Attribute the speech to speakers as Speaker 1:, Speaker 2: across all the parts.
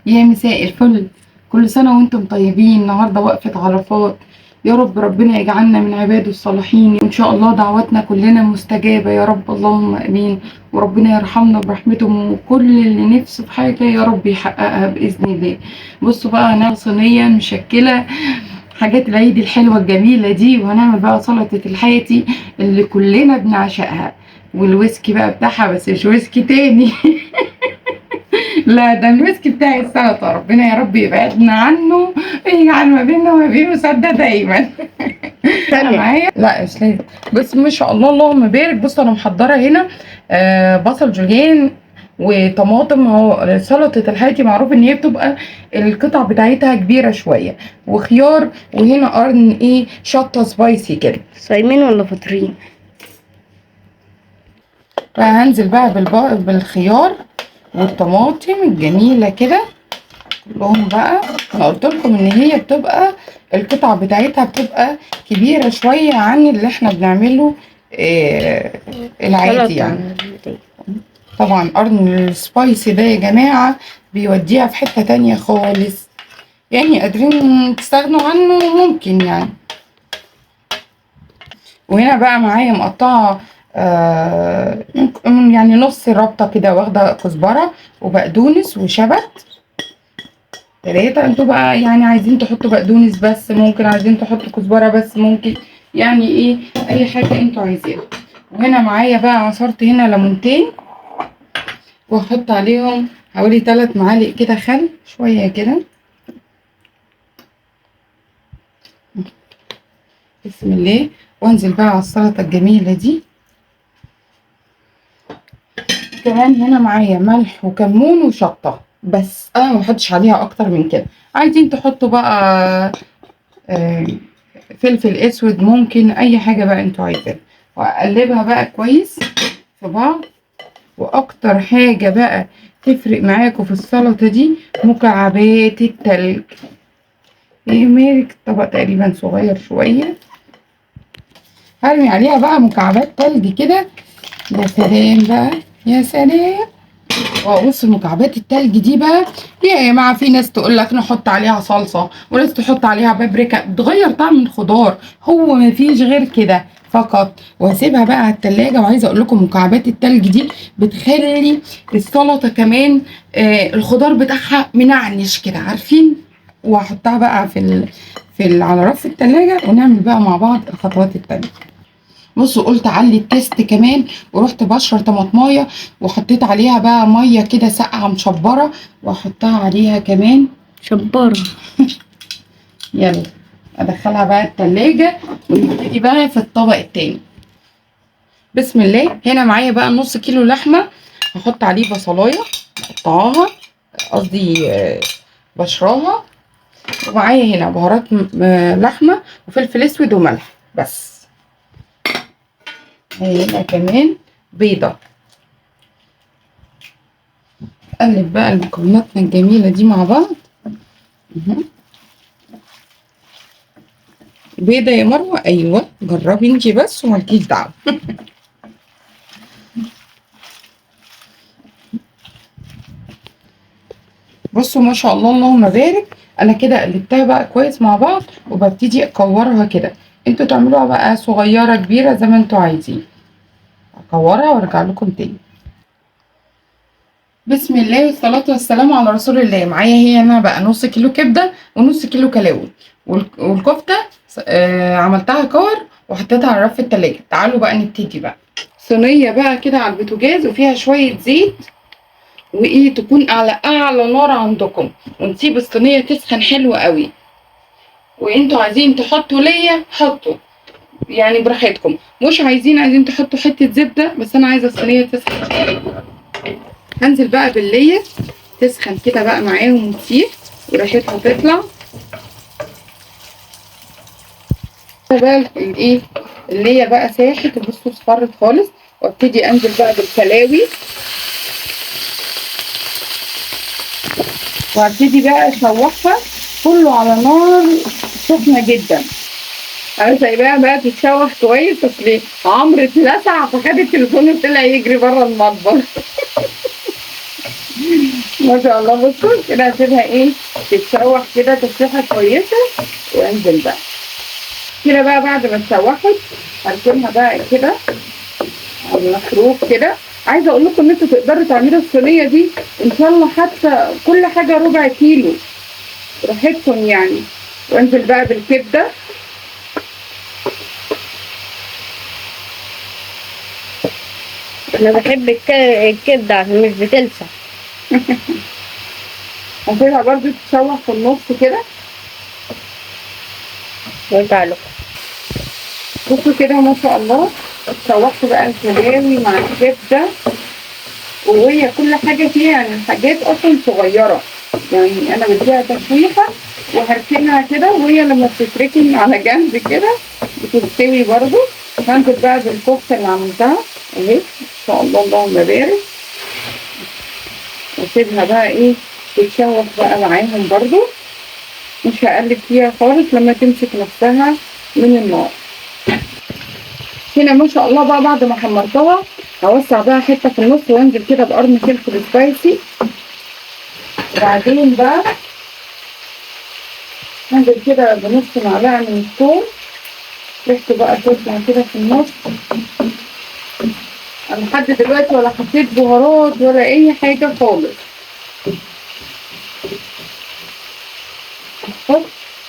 Speaker 1: يا مساء الفل، كل سنة وانتم طيبين. النهاردة وقفة عرفات، يا رب ربنا يجعلنا من عباده الصالحين، وان شاء الله دعواتنا كلنا مستجابة يا رب، اللهم امين. وربنا يرحمنا برحمته، وكل اللي نفسه في حاجة يا رب يحققها بإذن الله. بصوا بقى، هنعمل صينية مشكلة حاجات العيد الحلوة الجميلة دي، وهنعمل بقى سلطة الحياتي اللي كلنا بنعشقها، والويسكي بقى بتاعها، بس مش ويسكي تاني لا ده الويسكي بتاع السلطة، ربنا يا رب يبعدنا عنه ويجعل ما بيننا وما بينه سدة دايما. معايا؟ لا مش لازم. بس ما شاء الله اللهم بارك. بصوا انا محضرة هنا بصل جوليان وطماطم. اهو سلطة الحياتي معروف ان هي بتبقى القطع بتاعتها كبيرة شوية، وخيار، وهنا قرن ايه شطة spicy كده.
Speaker 2: صايمين ولا فاطرين؟
Speaker 1: فهنزل بقى بالخيار والطماطم الجميلة كده كلهم بقى. انا قلت لكم ان هي بتبقى القطع بتاعتها بتبقى كبيرة شوية عن اللي احنا بنعمله العادي يعني. طبعا قرن ال spicy ده يا جماعة بيوديها في حتة تانية خالص، يعني قادرين تستغنوا عنه ممكن يعني. وهنا بقى معايا مقطعة يعني نص ربطة كده، واخدة كزبرة وبقدونس وشبت 3. انتوا بقى يعني عايزين تحطوا بقدونس بس ممكن، عايزين تحطوا كزبرة بس ممكن، يعني ايه اي حاجة انتوا عايزينها. وهنا معايا بقى عصرت هنا ليمونتين، واحط عليهم حوالي 3 معالق كده خل، شوية كده، بسم الله. وانزل بقى على السلطة الجميلة دي. كمان هنا معايا ملح وكمون وشطة بس، انا ما بحطش عليها اكتر من كده. عايزين تحطوا بقى فلفل اسود ممكن، اي حاجة بقى انتوا عايزينها. واقلبها بقى كويس في بعض. واكتر حاجة بقى تفرق معاكم في السلطة دي مكعبات التلج. ايه مالك؟ الطبق تقريبا صغير شوية، هرمي عليها بقى مكعبات تلج كده. يا سلام بقى، يا سلام. وبصوا مكعبات التلج دي بقى يا جماعة، في ناس تقول لك نحط عليها صلصه، وناس تحط عليها بابريكا، بتغير طعم الخضار، هو ما فيش غير كده فقط. وهسيبها بقى على التلاجة. وعايزه اقول لكم مكعبات التلج دي بتخلي السلطة كمان الخضار بتاعها منعنش كده، عارفين. وهحطها بقى في على رف التلاجة، ونعمل بقى مع بعض الخطوات التانية. بصوا قلت اعلي ال taste كمان، ورحت بشر طماطمايه وحطيت عليها بقى مية كده ساقعه مشبره، واحطها عليها كمان
Speaker 2: شبره.
Speaker 1: يلا ادخلها بقى التلاجة، ونبتدي بقى في الطبق التاني. بسم الله. هنا معايا بقى نص كيلو لحمه، هحط عليه بصلايه مقطعاها، قصدي بشراها. ومعايا هنا بهارات لحمه وفلفل اسود وملح بس. هنا كمان بيضة. قلب بقى المكوناتنا الجميلة دي مع بعض. بيضة يا مروة؟ ايوه جربي انتي بس ومالكيش دعوة. بصوا ما شاء الله اللهم بارك، انا كده قلبتها بقى كويس مع بعض، وببتدي اكورها كده. انتوا تعملوها بقى صغيرة كبيرة زي ما انتوا عايزين. اكورها وارجع لكم تاني. بسم الله والصلاة والسلام على رسول الله. معايا هي انا بقى نص كيلو كبدة ونص كيلو كلاوي، والكفتة عملتها كور وحطيتها على رف التلاجة. تعالوا بقى نبتدي بقى. صينية بقى كده على البوتاجاز، وفيها شوية زيت، وايه تكون على اعلى نار عندكم، ونسيب الصينية تسخن حلو قوي. وانتوا عايزين تحطوا ليا حطوا يعني براحتكم، مش عايزين تحطوا حتة زبدة، بس انا عايزة الصينية تسخن. هنزل بقى باللية تسخن كده بقى معاهم وتسيح وريحتها تطلع. بقى الايه اللية بقى ساحت، وبصوا اصفرت خالص. وابتدي انزل بقى بالكلاوي، وابتدي بقى اشوحها كله على نار سخنة جدا. انا سايباها بقى تتشوح كويس، اصل عمرو اتلسع فخد التليفون وطلع يجري بره المطبخ. ما شاء الله. بصوا كده هسيبها ايه تتشوح كده تشويحه كويسة، وانزل بقى كده بقى بعد ما اتشوحت هركنها بقى كده على المحروق كده. عايزه اقول لكم ان انتوا تقدروا تعملوا الصينية دي ان شاء الله حتى كل حاجة ربع كيلو براحتكم يعني. وانزل بقى بالكبده.
Speaker 2: انا بحب الكبده عشان مش بتلسع.
Speaker 1: هسيبها برضو تتشوح في النص كده.
Speaker 2: وارجع لكم.
Speaker 1: بصوا كده ما شاء الله شوحت بقى الكلاوي مع الكبده، وهي كل حاجة فيها يعني حاجات اصلا صغيرة، يعني انا بديها تشويحه وهركنها كده، وهي لما بتتركن على جنب كده بتستوي برضو. هنزل بقى بالكفته اللي عملتها اهي ان شاء الله اللهم بارك، واسيبها بقى ايه تتشوح بقى معاهم برضو، مش هقلب فيها خالص لما تمسك نفسها من النار. هنا ما شاء الله بقى بعد ما حمرتها هوسع بقى حتة في النص وانزل كده بقرن فلفل سبايسي، وبعدين بقى هنزل كده بنص معلقه من الثوم، ريحته بقى تطلع كده في النص. انا لحد دلوقتي ولا حطيت بهارات ولا اي حاجة خالص.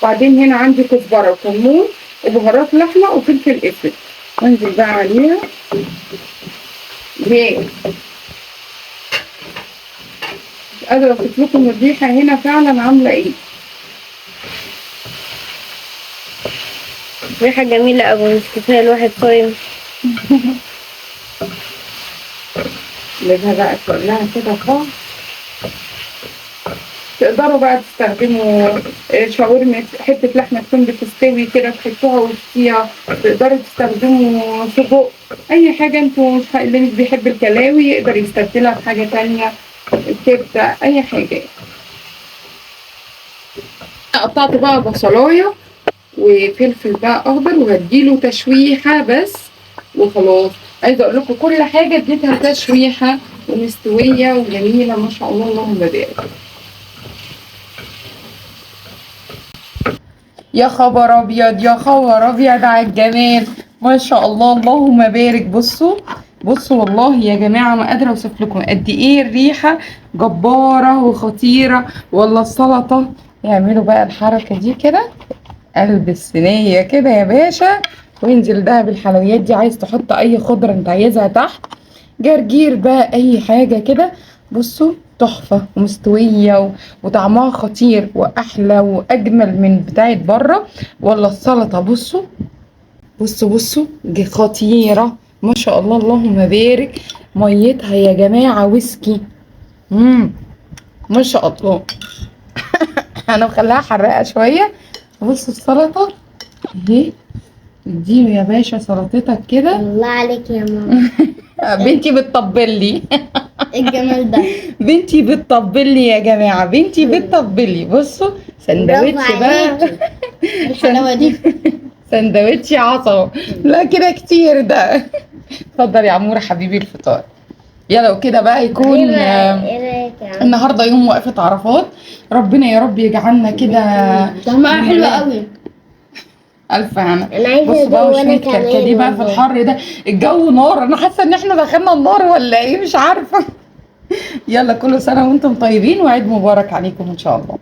Speaker 1: وبعدين هنا عندي كزبره وكمون وبهارات لحمه وفلفل اسود، وانزل بقى عليها. ليه مش قادرة اوصف لكم الريحة هنا فعلا عامله ايه،
Speaker 2: ريحه جميلة قوي، مش كفاية الواحد صايم.
Speaker 1: قلبها بقى كلها كده خالص. تقدروا بقى تستخدموا شاورما، حتة لحمه تكون بتستوي كده تحطوها وسطيها، تقدروا تستخدموا سجق، اي حاجة انتوا مش اللي مش بيحب الكلاوي يقدر يستبدلها بحاجة تانية، الكبده، اي حاجة. قطعت بقى بصلايه وفلفل بقى اخضر وهديله تشويحه بس وخلاص. عايزه اقول لكم كل حاجة اديتها تشويحه ومستويه وجميلة ما شاء الله اللهم بارك. يا خبر ابيض يا خبر ابيض على الجمال ما شاء الله اللهم بارك. بصوا بصوا والله يا جماعة ما قادرة اوصف لكم قد ايه الريحة جبارة وخطيرة. والله السلطة يعملوا بقى الحركة دي كده، قلب الصينية كده يا باشا، وانزل بقى بالحلويات دي. عايز تحط اي خضرة انت عايزها تحت، جرجير بقى اي حاجة كده. بصوا تحفة ومستويه وطعمها خطير واحلى واجمل من بتاعه بره. والله السلطة بصوا بصوا بصوا خطيرة ما شاء الله اللهم بارك. ميتها يا جماعة ويسكي، ما شاء الله. انا مخليها حراقه شوية. بصوا السلطة اهي، اديله يا باشا سلطتك كده.
Speaker 3: الله عليك يا ماما.
Speaker 1: بنتي بتطبل لي.
Speaker 3: ايه الجمال ده؟
Speaker 1: بنتي بتطبل لي يا جماعة، بنتي بتطبل لي. بصوا سندوتش بقى،
Speaker 3: الحلاوة دي
Speaker 1: سندوتش عصا. لا كده كتير ده. اتفضل يا عموره حبيبي الفطار. يلا وكده بقى يكون النهارده يوم وقفه عرفات. ربنا يا رب يجعلنا كده
Speaker 3: طعمها حلو قوي.
Speaker 1: الف هنا. بصوا بقى وشوية كركديه بقى في الحر ده، الجو نار، انا حاسه ان احنا دخلنا النار ولا ايه مش عارفه. يلا كل سنة وانتم طيبين وعيد مبارك عليكم ان شاء الله.